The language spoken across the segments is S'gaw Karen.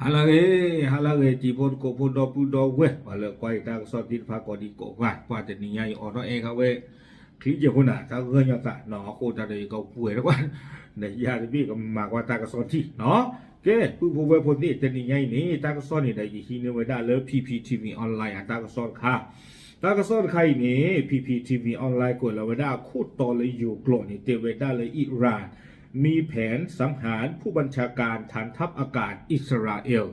ဟါလၢအဂ့ၤ, ဟါလၢအဂ့ၤ တံၤဖိသကိးဖိဒီပုၢ်ဒီဝဲၢ် ပှၤလၢကွၢ်ယတၢ်ကစီၣ်သ့ၣ်တဖၣ်ကိးဒံကိးဂၤ, ပှၤတနံၤညါအံၤအိးထီၣ်အဲၣ်ခါဝဲ ချံကၠဲၢ်ဖိနၤ တၢ်ဂၢၢ်ညီသးနီၤ အဃိတၢ်ဒီးယကပှဲၤတကွၢ် နယၤတဘ့ၣ်ကမၤကွၢ်တၢ်ကစီၣ်ထံနီၤ. ကဲ ပုၢ်ဖိဝဲၢ်ဖိသ့ၣ် တနံၤညါအံၤန့ၣ် တၢ်ကစီၣ်န့ၣ်ဒီးယဟံးန့ၢ်ဝဲဒၣ်လၢ P P T V Online အတၢ်ကစီၣ်တခါ, တၢ်ကစီၣ်တခါအံၤန့ၣ် P P T V Online ကွဲးလီၤဝဲဒၣ်အခိၣ်တီလၢယိၤကျိာ်န့ၣ် တဲဝဲဒၣ်လၢ Iran มีแผนสังหารผู้บัญชาการฐานทัพอากาศอิสราเอล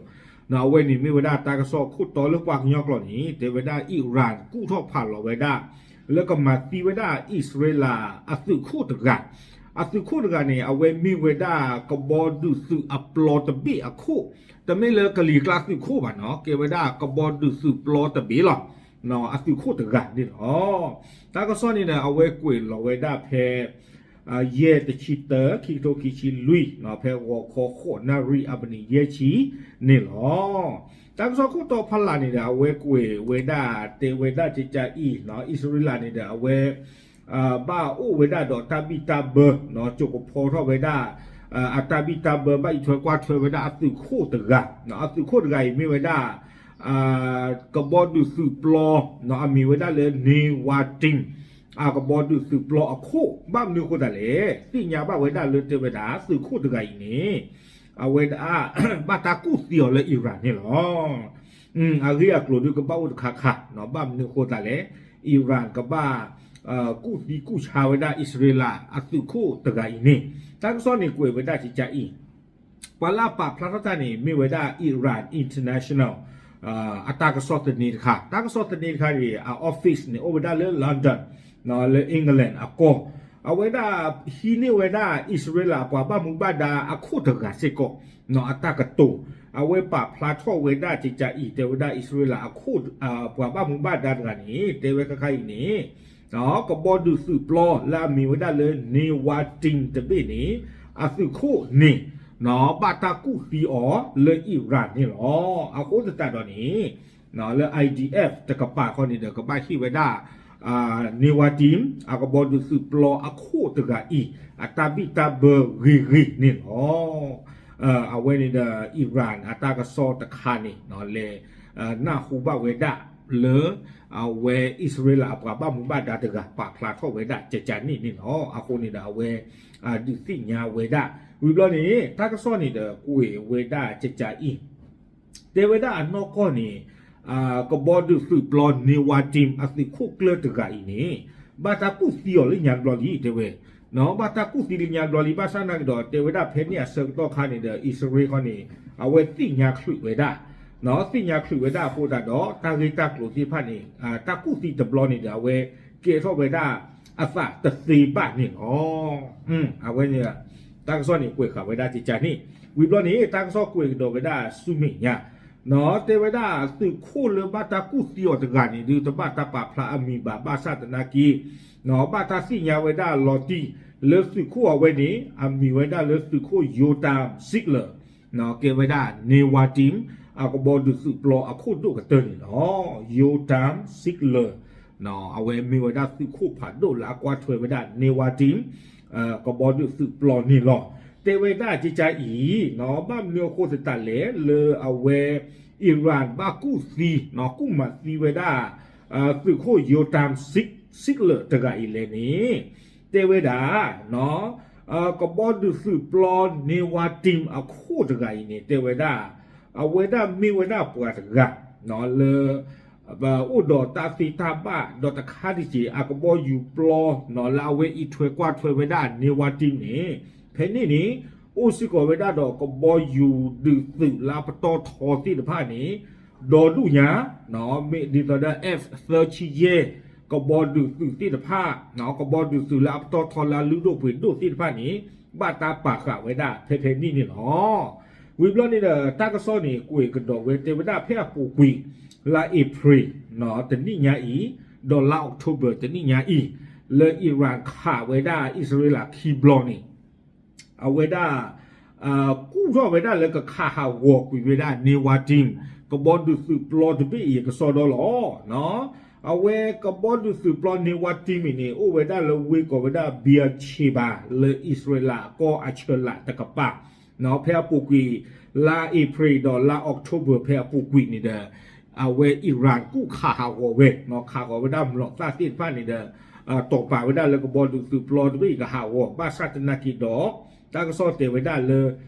နီၤ အဝဲန့ၣ်မ့ၢ်ဝဲဒၣ်တၢ်ကစီၣ်ခိၣ်တီလၢပှၤကညီကျိာ်န့ၣ် တဲဝဲဒၣ် Iran ကူၣ်ထီၣ်ဖးလီၤဝဲဒၣ် လၢကမၤသံဝဲဒၣ်အံၣ်စရ့လးအသုးခိၣ်တဂၤ, အသုးခိၣ်တဂၤန့ၣ် အဝဲမ့ၢ်ဝဲဒၣ်ကဘီဒုးသုးအပျီတဘ့ၣ်အခိၣ်, တမ့ၢ်လၢကလံၤကျါသုးခိၣ်ဘၣ်နီၤ ကဲဝဲဒၣ်ကဘီဒုးသုးပျီတဘ့ၣ်လီၤ. အသုးခိၣ်တဂၤန့ၣ်လီၤ. တၢ်ကစီၣ်န့ၣ်ဒီး အဝဲကွဲးလီၤဝဲဒၣ်ဖဲ ယဲၢ်တဆံတၢ ခံကထိခံဆံလွံၢ် ဖဲဂီၤခီဃိးနၣ်ရံၣ် အမံးနံးယဲၢ်ဆံန့ၣ်လီၤ. တၢ်ကစီၣ်ခိၣ်တီဖီလာ်န့ၣ်ဒီး အဝဲကွဲးဝဲဒၣ် တဲဝဲဒၣ်ကကါအံၤ အံၣ်စရ့လးန့ၣ်ဒီး အဝဲ ဘၣ်အိၣ်ဝဲဒၣ်ဒီးတၢ်ဘံၣ်တၢ်ဘၢ ကၠိကဖီထီၣ်ဝဲဒၣ် အတၢ်ဘံၣ်တၢ်ဘၢ ဘၣ်အံးထွဲကွၢ်ထွဲဝဲဒၣ်အသုးခိၣ်တဂၤ, အသုးခိၣ်တဂၤအံၤမ့ၢ်ဝဲဒၣ် ကဘီဒုးသုးပျီ အမံၤဝဲဒၣ်လၢ Nevatim အကဘီဒုးသုးပျီအခိၣ်, ဘၣ်မနုၤအဃိသတးလဲၣ်, သ့ၣ်ညါဘၣ်ဝဲဒၣ်လၢတဲဝဲဒၣ် သုးခိၣ်တဂၤအံၤန့ၣ် အဝဲဒၣ် ဘၣ်တၢ်ကူၣ်သံအီၤလၢ Iran န့ၣ်လီၤ. အဂ့ၢ်အကျိၤဒုးကဘၣ်အိၣ်တခါခါ, ဘၣ်မနုၤအဃိသတးလဲၣ်, Iran ကဘၣ် ကူၣ်သံကူၣ်ဆါဝဲဒၣ် အံၣ်စရ့လး အသုးခိၣ်တဂၤအံၤန့ၣ်, တၢ်ကစီၣ်န့ၣ်ကွဲးဝဲဒၣ်ကကါအံၤ ပှၤလၢအပာ်ဖျါထီၣ်တၢ်န့ၣ် မ့ၢ်ဝဲဒၣ် Iran International အတၢ်ကစီၣ်သန့တခါ, တၢ်ကစီၣ်သန့တခါန့ၣ် အ office န့ၣ် အိၣ်ဝဲဒၣ်လၢ London လၢ England အကီၢ်, အဝဲဒၣ်ဟံးန့ၢ်ဝဲဒၣ် အံၣ်စရ့လး ပှၤဘၣ်မူဘၣ်ဒါအခိၣ်တဂၤစ့ၢ်ကီး အတၢ်ကတိၤ, အဝဲပာ်ဖျါထီၣ်ဝဲဒၣ်ကကါအံၤ တဲဝဲဒၣ်အံၣ်စရ့လးအခိၣ် ပှၤဘၣ်မူဘၣ်ဒါတဂၤန့ၣ် တဲဝဲခါခါအံၤန့ၣ် ကဘီဒုးသုးပျီလၢအမံၤဝဲဒၣ်လၢ Nevatim တဘ့ၣ်န့ၣ် အသုးခိၣ်န့ၣ် ဘၣ်တၢ်ကူၣ်သံအီၤလၢ Iran န့ၣ်လီၤ. အဃိသတးဒီးန့ၣ် လၢ I D F တကပၤဃီန့ၣ်ဒီး ကဘၣ်ဟ့ၣ်ဝဲဒၣ် Nevatim အကဘီဒုးသုးပျီအခိၣ်တဂၤအံၤ အတၢ်ဘံၣ်တၢ်ဘၢဂ့ၤဂ့ၤန့ၣ်လီၤ. အဝဲန့ၣ်ဒီး Iran အတၢ်ကစီၣ်တခါန့ၣ် လဲၤနၢ်ဟူဘၣ်ဝဲဒၣ်လၢ အဝဲအံၣ်စရ့လးအပှၤဘၣ်မူဘၣ်ဒါတဂၤ ပာ်ဖျါထီၣ်ဝဲဒၣ်ကကါန့ၣ်န့ၣ်လီၤ. အဃိန့ၣ်ဒီး အဝဲ ဒုးသ့ၣ်ညါဝဲဒၣ် ဝံၤဘျီန့ၣ် တၢ်ကစီၣ်န့ၣ်ဒီး ကွဲးဝဲဒၣ်ကကါအံၤ တဲဝဲဒၣ်အနီၢ်ကီၢ်န့ၣ် ကဘီဒုးသုးပျီ Nevatim အသုးခိၣ်ကျၢၢ်တဂၤအံၤန့ၣ် ဘၣ်တၢ်ကူၣ်သံအီၤလၢညါတဘျီလံ တဲဝဲ, ဘၣ်တၢ်ကူၣ်သံလၢညါတဘျီလံ ဘၣ်ဆၣ်နာ်က့ဒီး တဲဝဲဒၣ်ဖဲန့ၣ်အဆၢကတီၢ်ခါန့ၣ်ဒီး အံၣ်စရ့လးခီန့ၣ် အဝဲသ့ၣ်ညါချုးဝဲဒၣ် သ့ၣ်ညါချုးဝဲဒၣ်အဃိသတးဒီး တၢ်ဂ့ၢ်တၢ်ကျိၤသ့ၣ်တဖၣ်န့ၣ် တၢ်ကူၣ်သံတဘျီန့ၣ်ဒီး အဝဲကဲထီၣ်ဝဲဒၣ်အသးတသ့ဘၣ်န့ၣ်လီၤ. အဝဲန့ၣ် တၢ်ကစီၣ်န့ၣ်ကွဲးဃာ်ဝဲဒၣ်ကကါန့ၣ်, ဝံၤဘျီန့ၣ် တၢ်ကစီၣ်ကွဲးကဒီးဝဲဒၣ်ဆူမဲာ်ညါ တဲဝဲဒၣ်သုးခိၣ်လၢဘၣ်တၢ်ကူၣ်သံအီၤတဂၤန့ၣ် ဒုးတဘၣ်တၢ်ပာ်ဖျါအမံၤဘၣ် ဘၣ်ဆၣ်သနာ်က့ ဘၣ်တၢ်သ့ၣ်ညါဝဲဒၣ်လီၤတံၢ်လၢသုးခိၣ်အဝဲန့ၣ် အမံၤဝဲဒၣ်လၢသုးခိၣ် Yotam Sigler ကဲဝဲဒၣ် Nevatim အကဘီဒုးသုးပျီအခိၣ်ဒိၣ်ကတၢၢ်န့ၣ်လီၤ. Yotam Sigler အဝဲမ့ၢ်ဝဲဒၣ်သုးခိၣ်ဖးဒိၣ်လၢအကွၢ်ထွဲဝဲဒၣ် Nevatim ကဘီဒုးသုးပျီန့ၣ်လီၤ. တဲဝဲဒၣ်ကကါအံၤ ဘၣ်မနုၤအဃိသတးလဲၣ် လၢအဝဲ Iran ဘၣ်ကူၣ်သံ ကူၣ်မၤသံဝဲဒၣ် သုးခိၣ် Yotam Sigler တဂၤအံၤလဲၣ်န့ၣ် တဲဝဲဒၣ် ကဘီဒုးသုးပျီ Nevatim အခိၣ်တဂၤအံၤန့ၣ် တဲဝဲဒၣ် အဝဲဒၣ်မ့ၢ်ဝဲဒၣ်ပှၤတဂၤ လၢ အိၣ်ဒီးတၢ်သ့တၢ်ဘၣ် ဒီးတခါတက့ၢ် အကဘီယူၤပျီ လၢအဝဲအံးထွဲကွၢ်ထွဲဝဲဒၣ် Nevatim န့ၣ် ဖဲန့ၣ်န့ၣ် အိၣ်စ့ၢ်ကီးဝဲဒၣ်ဒီးကဘီယူၤဒုးသုးလၢအပတီၢ်ထီသ့ၣ်တဖၣ်န့ၣ် ဒီဒူၣ်ညါ မ့ၢ်ဒ်သိးဒီး F သၢဆံယဲၢ် ကဘီဒုးသုးသ့ၣ်တဖၣ် ကဘီဒုးသုးလၢအပတီၢ်ထီလၢအလုၢ်ဒိၣ်ပှ့ၤဒိၣ်သ့ၣ်တဖၣ်န့ၣ် ဘၣ်တၢ်ပာ်ဃာ်ဝဲဒၣ်ဖဲဖဲန့ၣ်န့ၣ်လီၤ. ဝံၤဘျီန့ၣ်ဒီး တၢ်ကစီၣ်န့ၣ် ကွဲးကဒီးဝဲတဲဝဲဒၣ်ဖဲအပူၤကွံာ် လါအ့ဖြ့ၣ် တနံၣ်ညါအံၤ ဒီးလါ October တနံၣ်ညါအံၤ လၢ Iran ခးဝဲဒၣ်အံၣ်စရ့လးခံဘျီန့ၣ် အဝဲဒၣ် ကူၣ်ထီၣ်ဝဲဒၣ်လၢကခးဟးဂီၤကွံာ်ဝဲဒၣ် Nevatim ကဘီဒုးသုးပျီတဘ့ၣ်အံၤကစီဒီလီၤ. အဝဲကဘီဒုးသုးပျီ Nevatim အံၤန့ၣ် အိၣ်ဝဲဒၣ်လၢဝ့ၢ်ကိးဝဲဒၣ် Beersheba လၢအံၣ်စရ့လးအကီၢ်အဆၢလးတကပၤ ဖဲအပူၤကွံာ် လါအ့ဖြ့ၣ်ဒီးလါအီးကထိဘၢၣ် ဖဲအပူၤကွံာ်န့ၣ်ဒီး အဝဲ Iran ကူၣ်ခးဟးဂီၤဝဲ, ခးဂီၤဝဲဒၣ်မျိာ်သၣ်သ့ၣ်တဖၣ်န့ၣ်ဒီး တီၢ်ပာ်ဝဲဒၣ်လၢကဘီဒုးသုးပျီတဘ့ၣ်အံၤကဟးဂီၤ ဘၣ်ဆၣ်သနာ်က့ဒီး တၢ်ကစီၣ်တဲဝဲဒၣ်လၢ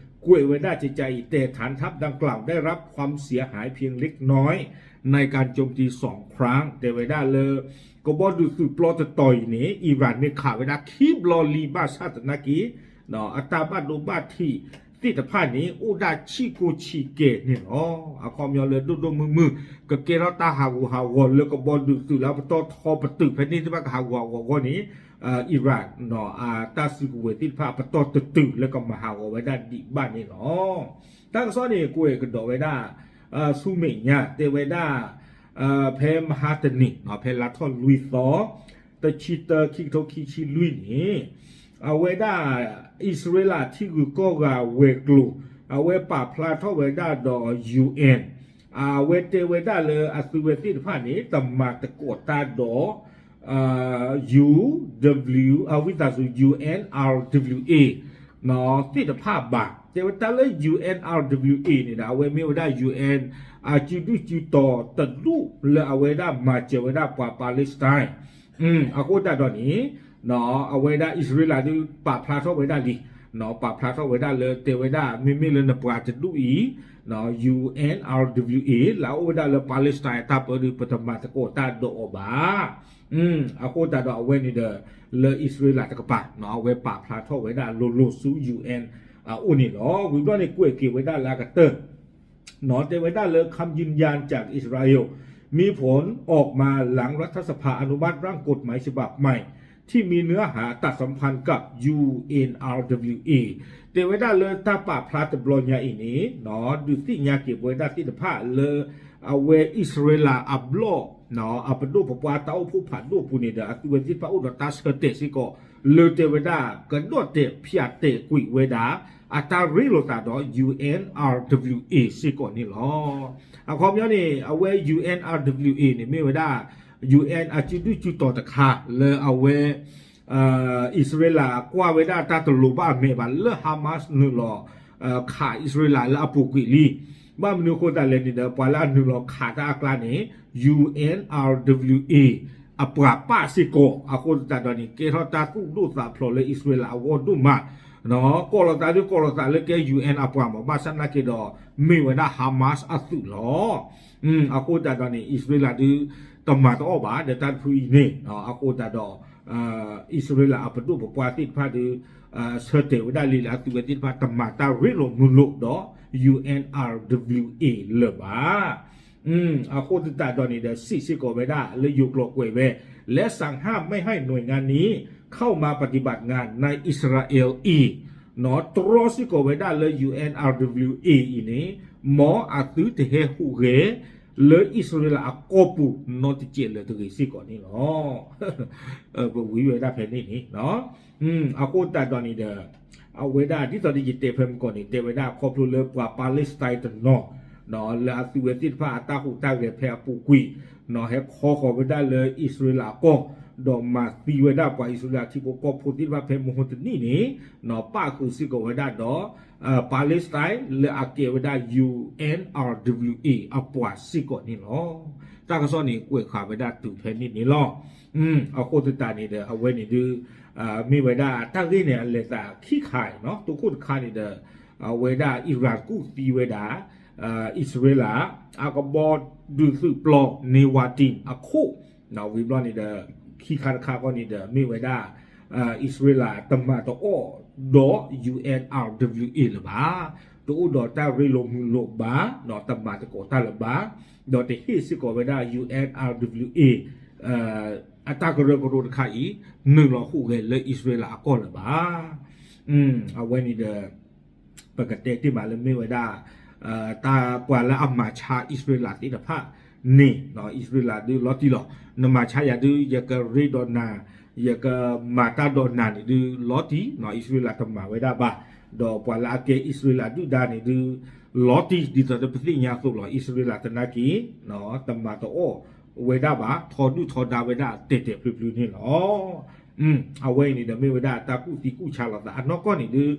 ကွဲးဝဲဒၣ်ကကးအံၤ แต่ฐานทัพดังกล่าวได้รับความเสียหายเพียงเล็กน้อย ในการโจมตีสองครั้ง တဲဝဲဒၣ်လၢ ကဘီဒုးသုးပျီတတီၤအံၤန့ၣ် Iran န့ၣ်ခးဝဲဒၣ်ခံဘျီလံ ဘၣ်ဆၣ်သနာ်က့ အတၢ်ဘၣ်ဒိဘၣ်ထံးသ့ၣ်တဖၣ်န့ၣ် အိၣ်ဒၣ်ဆံၣ်ကိၢ်ဆံၣ်ကဲန့ၣ်လီၤ. အခီပညီလၢဒိၣ်ဒိၣ်မုၢ်မုၢ် ကကဲထီၣ်တၢ်ဟးဂူာ်ဟးဂီၤလၢကဘီဒုးသုးလၢအပတီၢ်ထီပတုာ် ဖဲန့ၣ်သ့ၣ်တဖၣ်ကဟးဂူာ်ဟးဂီၤအဂီၢ်န့ၣ် Iran အတၢ်စုကဝဲၤသ့ၣ်တဖၣ်အပတီၢ်တတုာ်လၢကမၤဟးဂီၤဝဲဒၣ်ဒံးဘၣ်န့ၣ်လီၤ. တၢ်ကစီၣ်န့ၣ် ကွဲးကဒီးဝဲဒၣ် ဆူမဲာ်ညါ တဲဝဲဒၣ် ဖဲမဟါတနံၤ ဖဲလါထီၣ်လွံၢ်သီ တဆံတၢ ခံကထိခံဆံလွံၢ်န့ၣ် အဝဲဒၣ် အံၣ်စရ့လးထံဂုၤကီၢ်ဂၤဝဲၤကျိၤ အဝဲပာ်ဖျါထီၣ်ဝဲဒၣ်ဒီး ယူၣ်အၣ် အဝဲတဲဝဲဒၣ်လၢအသုဝဲသ့ၣ်တဖၣ်န့ၣ် တမၤသကိးတၢ်ဒီး ယူၣ် ဝံသးစူၤ ယူၣ်အၣ်အါရ်ဒဘျုးအ့ သ့ၣ်တဖၣ်ဘၣ်. တဲဝဲတၢ်လၢ ယူၣ်အၣ်အါရ်ဒဘျုးအ့ န့ၣ်ဒီး အဝဲမ့ၢ်ဝဲဒၣ် ယူၣ်အၣ် အစုဒုၣ်စုတီၤတဒူၣ်လၢအဝဲဒၣ်မၤစၢၤဝဲဒၣ်ပှၤ Palestine အဃိသတးဒီးန့ၣ် အဝဲဒၣ်အံၣ်စရ့လးဒုးပာ်ဖျါထီၣ်ဝဲဒၣ်လံ, ပာ်ဖျါထီၣ်ဝဲဒၣ်လၢတဲဝဲဒၣ် မ့မ့ၢ်လၢနပှၤတဒူၣ်အံၤ ယူၣ်အၣ်အါရ်ဒဘျုးအ့ လၢအအိၣ်ဝဲဒၣ်လၢ Palestine အတၢ်ပၢဒုး ပတမၤသကိးတၢ်ဒီးအီၤဘၣ်. အဃိသတးဒီးအဝဲန့ၣ်ဒီး လၢအံၣ်စရ့လးတကပၤ အဝဲပာ်ဖျါထီၣ်ဝဲဒၣ်လိၤလိၤဆူ ယူၣ်အၣ် အအိၣ်န့ၣ်လီၤ. ဝံၤဘျီန့ၣ်ကွဲးက့ၤဝဲဒၣ်လၢအကတၢၢ် တဲဝဲဒၣ်လၢ คำยืนยันจากอิสราเอล มีผลออกมาหลังรัฐสภาอนุมัติร่างกฎหมายฉบับใหม่ที่มีเนื้อหาตัดสัมพันธ์กับ ยู เอ็น อาร์ ดับเบิลยู เอ တဲဝဲဒၣ်လၢတၢ်ပာ်ဖျါတဘျီညါအံၤန့ၣ် ဒုးသ့ၣ်ညါက့ၤပဝဲဒၣ်သ့ၣ်တဖၣ်လၢ အဝဲအံၣ်စရ့လးအဘျီၣ် အပဒိၣ်ပပှၢ်တၢ်အိၣ်ဖှိၣ်ဖးဒိၣ်ပူၤန့ၣ်ဒီး အသုဝဲသ့ၣ်တဖၣ်အိၣ်ဒီးတၢ်ဆၢတဲာ်စ့ၢ်ကီး လၢတဲဝဲဒၣ် ကဒီၣ်တဲာ်ဖၠးတဲာ်ကွံာ်ဝဲဒၣ် အတၢ်ရ့လိာ်သးဒီး ယူၣ်အၣ်အါရ်ဒဘျုးအ့ စ့ၢ်ကီးန့ၣ်လီၤ. အခီပညီန့ၣ် အဝဲ ယူၣ်အၣ်အါရ်ဒဘျုးအ့ န့ၣ် မ့ၢ်ဝဲဒၣ် ယူၣ်အၣ် အစုဒုၣ်စုတီၤတခါလၢအဝဲ အံၣ်စရ့လးကွၢ်ဝဲဒၣ်တၢ်တလိၤဘၣ်အမဲာ်ဘၣ်လၢ Hamas နုာ်လီၤ ခးအံၣ်စရ့လးလၢအပူၤကွံာ်လံ. ဘၣ်မနုၤအဃိသတးလဲၣ်န့ၣ်ဒီး ပှၤလၢအနုာ်လီၤခးတၢ်အကျါန့ၣ် ယူၣ်အၣ်အါရ်ဒဘျုးအ့ အပှၤပၣ်စ့ၢ်ကီး အဃိသတးဒီးန့ၣ် ကဲထီၣ်တၢ်သူၣ်ဒိၣ်သးဖျိးလၢအံၣ်စရ့လးအဂီၢ်ဒိၣ်မး ကိးလီၤသးဒုးကိးလီၤသးလၢကဲ ယူၣ်အၣ်အပှၤမး ဘၣ်ဆၣ်သနာ်က့ဒီး မ့ၢ်ဝဲဒၣ် Hamas အသုးလီၤ. အဃိသတးဒီးန့ၣ် အံၣ်စရ့လးဒုး တမၤတအီၣ်ဘၣ်ဒီးတၢ်တဖုအံၤန့ၣ် အဃိသတးဒီး အံၣ်စရ့လးအပဒိၣ်ပပှၢ်သ့ၣ်တဖၣ်ဒုး ဆၢတဲာ်ဝဲဒၣ်လံလၢအသုးဝဲသ့ၣ်တဖၣ် တမၤတၢ်ရ့လိာ်မုာ်လိာ်ဒီး ယူၣ်အၣ်အါရ်ဒဘျုးအ့ လၢၤဘၣ်. အဃိသတးဒီးန့ၣ်ဒီး စံးစ့ၢ်ကီးဝဲဒၣ်လၢယိၤကျိာ်ကွဲးဝဲ และสั่งห้ามไม่ให้หน่วยงานนี้เข้ามาปฏิบัติงานในอิสราเอลอีก တြီစ့ၢ်ကီးဝဲဒၣ်လၢ ယူၣ်အၣ်အါရ်ဒဘျုးအ့ အံၤန့ၣ် မ်အသုတဟဲဟူးဂဲၤ လၢအံၣ်စရ့လးအကီၢ်ပူၤ နီတစဲးလၢၤတဂ့ၤစ့ၢ်ကီးန့ၣ်လီၤ. ပဝံဝဲဒၣ်ဖဲန့ၣ်န့ၣ် အဃိသတးဒီးန့ၣ်ဒီး အဝဲဒၣ်ဒ်သိးဒီးယတဲဖဲမုၢ်ကီၢ်န့ၣ် တဲဝဲဒၣ်ခီဖျိလၢပှၤ Palestine တနီၤ လၢအသုးဝဲသ့ၣ်တဖၣ်အတၢ်ဟူးတၢ်ဂဲၤဖဲအပူၤကွံာ် ဟဲခီဃီၤဝဲဒၣ်လၢအံၣ်စရ့လးအကီၢ် ဒီးမၤသံဝဲဒၣ်ပှၤအံၣ်စရ့လးထံဖိကီၢ်ဖိသ့ၣ်တဖၣ်ဖဲမဟိတနံၣ်န့ၣ် ပၣ်ဃုာ်စ့ၢ်ကီးဝဲဒၣ်ဒီး Palestine လၢအကဲဝဲဒၣ် ယူၣ်အၣ်အါရ်ဒဘျုးအ့ အပှၤစ့ၢ်ကီးန့ၣ်လီၤ. တၢ်ကစီၣ်န့ၣ် ကွဲးဃာ်ဝဲဒၣ်တုၤဖဲန့ၣ်န့ၣ်လီၤ. အဃိသတးန့ၣ်ဒီး အဝဲန့ၣ်ဒုး မ့ၢ်ဝဲဒၣ်တၢ်ဂ့ၢ်န့ၣ် အလဲၤသးခံခါအံၤနီၤ တိခိၣ်တခါန့ၣ်ဒီး အဝဲဒၣ် Iran ကူၣ်သံဝဲဒၣ် အံၣ်စရ့လး အကဘီဒုးသုးပျီ Nevatim အခိၣ် ဝံၤဘျီန့ၣ်ဒီး ခံခါတခါဃီန့ၣ်ဒီး မ့ၢ်ဝဲဒၣ် အံၣ်စရ့လးတမၤတအီၣ်ဒီး ယူၣ်အၣ်အါရ်ဒဘျုးအ့ လၢၤဘၣ်, တအိၣ်ဒီးတၢ်ရ့လိာ်မုာ်လိာ်ဘၣ်, တမၤသကိးတၢ်လၢၤဘၣ်, ဒီးတဟ့ၣ်စ့ၢ်ကီးဝဲဒၣ် ယူၣ်အၣ်အါရ်ဒဘျုးအ့ အတၢ်ကရၢကရိတခါအံၤ နုာ်လီၤဟူးဂဲၤလၢအံၣ်စရ့လးအကီၢ်လၢၤဘၣ်. အဝဲန့ၣ်ဒီး ပကတဲတ့ၢ်မးလၢမ့ၢ်ဝဲဒၣ် တၢ်ပှၤလၢအမၤဆါအံၣ်စရ့လးသ့ၣ်တဖၣ်န့ၣ် အံၣ်စရ့လးဒုးလီၤတံၢ်လီၤ. နမၤဆါယၤဒုး ယကရ့ဒီးနၤ, ယကမၤတၢ်ဒီးနၤန့ၣ်ဒုးလီၤတံၢ်, အံၣ်စရ့လးတမၤဝဲဒၣ်ဘၣ်. ဒီးပှၤလၢအကဲအံၣ်စရ့လးဒုၣ်ဒါန့ၣ်ဒုး လီၤတံၢ်ဒ်သိးဒီးပသ့ၣ်ညါအသိးလီၤ. အံၣ်စရ့လးသနာ်က့ တမၤတအီၣ်ဝဲဒၣ်ဘၣ်, ထီဒုၣ်ထီဒါဝဲဒၣ်တဲာ်တဲာ်ဖျုးဖျုးန့ၣ်လီၤ. အဝဲအံၤန့ၣ်ဒီးမ့ၢ်ဝဲဒၣ်တၢ်ကူၣ်သံကူၣ်ဆါလိာ်သးအနီၢ်ကီၢ်န့ၣ်ဒုး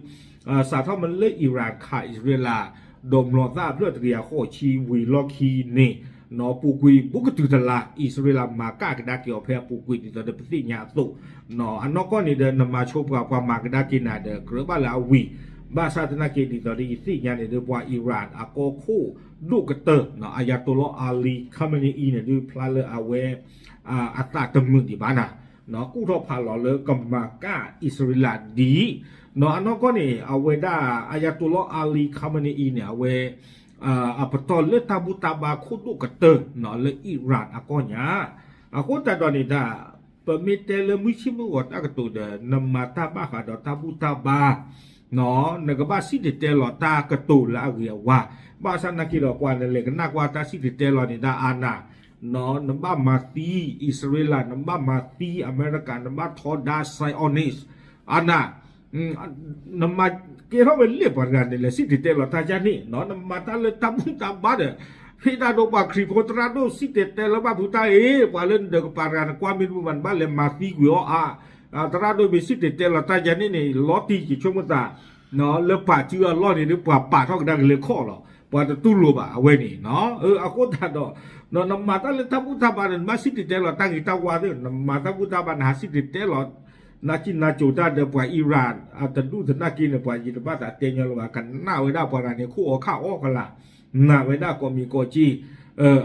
စးထီၣ်မ့ၢ်လၢ Iran ခးအံၣ်စရ့လး ဒီးမျိာ်သၣ်အဖျၢၣ်တကယၤဃိးဆံဝံၤလီၢ်ခံန့ၣ် ပူၤကွံာ်ဘူးကတုၤတလါ အံၣ်စရ့လးမၤကၣ်ကဒါက့ၤအီၤဖဲအပူၤကွံာ်ဒ်သိးဒီးပသ့ၣ်ညါအသိး အနီၢ်ကီၢ်န့ၣ်ဒီး နမၤဆိပှၤ ပှၤမၤကဒါက့ၤနၤဒီး ကြၢးဘၣ်လၢအဝံၤ ဘၣ်ဆၣ်သနာ်က့ဒ်သိးဒီးယသ့ၣ်ညါန့ၣ်ဒုး ပှၤ Iran အကီၢ်ခိၣ်ဒိၣ်ကတၢၢ် Ayatollah Ali Khamenei အံၤန့ၣ်ဒုး ဖျါလၢအဝဲ အသးတမုာ်ဒံးဘၣ်နၤ ကူၣ်ထီၣ်ဖးလီၤလၢကမၤကၣ်အံၣ်စရ့လးဒ်အံၤ အနီၢ်ကီၢ်န့ၣ် အဝဲဒၣ် Ayatollah Ali Khamenei အံၤန့ၣ် အဝဲ အပတီၢ်လၢတၢ်ဘူၣ်တၢ်ဘါခိၣ်ဒိၣ်ကတၢၢ်လၢ Iran အကီၢ်ညါ အဃိသတးဒီးန့ၣ်ဒၣ် ပမ့ၢ်တဲလၢမုၢ်ဆ့ၣ်မုၢ်ဂီၤတၢ်ကတိၤဒီး နမၤတၢ်ဘၣ်ဃးဒီးတၢ်ဘူၣ်တၢ်ဘါ နကဘၣ်စံၣ်တဲၤတဲလီၤတၢ်ကတိၤလၢအဂ့ၤအဝါ ဘၣ်ဆၣ်သနာ်က့ဒီး ပှၤနလဲၤကနၣ်ကွၢ်တၢ်စံၣ်တဲၤတဲလီၤန့ၣ်ဒၣ် အါနၤ နဘၣ်မၤသံအံၣ်စရ့လး နဘၣ်မၤသံအမဲရကၤ နဘၣ်ထီဒါ Zionist အါနၤ နမၤကဲထီၣ်ဝဲလၢပှၤတဂၤန့ၣ် လဲၤစံၣ်တဲၤတဲလီၤတၢ်ယါန့ၣ် နမၤတၢ်လၢတၢ်ဘူၣ်တၢ်ဘါဒီး ဖဲဒၣ်ဒိပှၤခရံာ်ဖိသရၣ်ဒိၣ်စံၣ်တဲၤတဲလီၤဘၣ်ဖုတၢ်အံၤ ပှၤလၢနဒၢးကပၤတဂၤ နကွၢ်မ့ၢ်တဘူၣ်ဘၣ် နဘၣ်လဲၤမၤသံကွံာ်အီၤအါ သရၣ်ဒိၣ်မ့ၢ်စံၣ်တဲၤတဲလီၤတၢ်ယါန့ၣ်န့ၣ် လီၤတံၢ်ယဆိကမိၣ်သး လၢပာ်စုအလီၢ်န့ၣ်ဒီး ပှၤပာ်ထီၣ်ကဒါက့ၤလၢခီၣ်လီၤ ပှၤတတူၢ်လိာ်ဘၣ်အဝဲန့ၣ် အဃိသတးဒီး နမၤတၢ်လၢတၢ်ဘူၣ်တၢ်ဘါန့ၣ် နဘၣ်စံၣ်တဲၤတဲလီၤတၢ်ဂ့ၤတၢ်ဝါသ့ၣ် နမၤတၢ်ဘူၣ်တၢ်ဘါ နဟးစံၣ်တဲၤတဲလီၤ နကံၢ်နကၠိၤတၢ်ဒီးပှၤ Iran အတဒူၣ်သနာ်က့န့ၣ် ပှၤယံၤတဘၣ်သးတဲညီလၢၤဘၣ် ကနၣ်ဝဲဒၣ်ပှၤဂၤန့ၣ် ခိၣ်အီခၣ်အီကလာ် နာ်ဝဲဒၣ်ကိးမံၤကိးကၠ့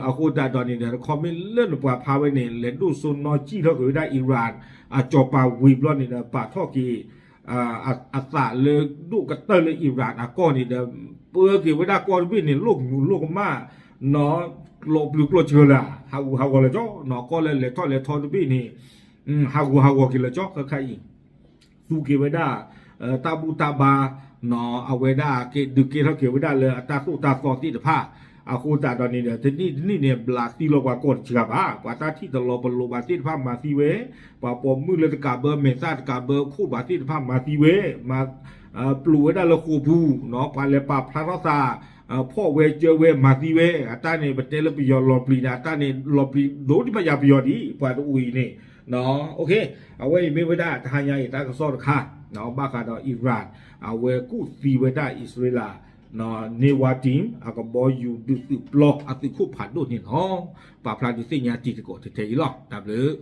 အဃိသတးဒီးန့ၣ်ဒီး တခီမ့ၢ်လၢနပှၤဖးဝဲန့ၣ် လဲၤဒိၣ်စိနီၣ်စံၣ်ထီၣ်က့ၤဝဲဒၣ် Iran အစီၤပၤဝံၤဘျီန့ၣ်ဒီး ပာ်ထီၣ်က့ၤ အသးလၢဒိၣ်ကတၢၢ်လၢ Iran အကီၢ်န့ၣ်ဒီး ပၢက့ၤဝဲဒၣ်ကီၢ်တဘ့ၣ်န့ၣ် လိၣ်ကမူးလိၣ်ကမၣ် နီၢ် ကျိးပျုၤကျိးစှၤလၢ ဟးဂူာ်ဟးဂီၤလၢာ်ကၠီ နီၢ် ကီၢ်လၢလဲၤထီၣ်လဲၤထီတဘ့ၣ်န့ၣ် ဟးဂူာ်ဟးဂီၤက့ၤလၢာ်ကၠီ ခဲခါအံၤ သူက့ၤဝဲဒၣ် တၢ်ဘူၣ်တၢ်ဘါ နီၢ် အဝဲဒၣ်က့ၤဒုးကဲထီၣ်က့ၤဝဲဒၣ်လၢအတၢ်သိၣ်တၢ်သီသ့ၣ်တဖၣ် အဃိသတးဒီးန့ၣ်ဒီး တနံၣ်တနံၣ်န့ၣ် ဘျးသံလီၤပှၤကိးတစှၤဘၣ် ပှၤတၢ်ထံၣ်တလီၤပလိာ်ဘၣ်သ့ၣ်တဖၣ်မၤသံဝဲ ပှၤပိာ်မုၣ်လၢတကးဘၢ မဲာ်သၣ်တကးဘၢ ခိၣ်ဘၣ်သ့ၣ်တဖၣ်မၤသံဝဲ ပျိာ်ဝဲဒၣ်လၢဃိာ်ပူၤ ပှၤလဲၤပာ်ဖျါထီၣ်သး ဖီၣ်ဝဲကၢဝဲမၤသံဝဲ အတၢ်န့ၣ် ပတဲလၢပယီၤလီၤပျံၤန့ၣ် အတၢ်န့ၣ် လီၤပျံၤဒိၣ်ဒံးမးယၤပယီၤဒံး ပှၤတအိၣ်အံၤန့ၣ် အဝဲအံၤမ့ၢ်ဝဲဒၣ်တဟါညါအံၤတၢ်ကစီၣ်တခါ ဘၣ်ဃးဒီး Iran အဝဲကူၣ်သံဝဲဒၣ်အံၣ်စရ့လး Nevatim အကဘီယူၤဒုးသုးပျီအသုးခိၣ်ဖးဒိၣ်န့ၣ်လီၤ. ပာ်ဖျါဒုးသ့ၣ်ညါတံၤသကိးထဲထဲအံၤလီၤ. တၢ်ဘျုး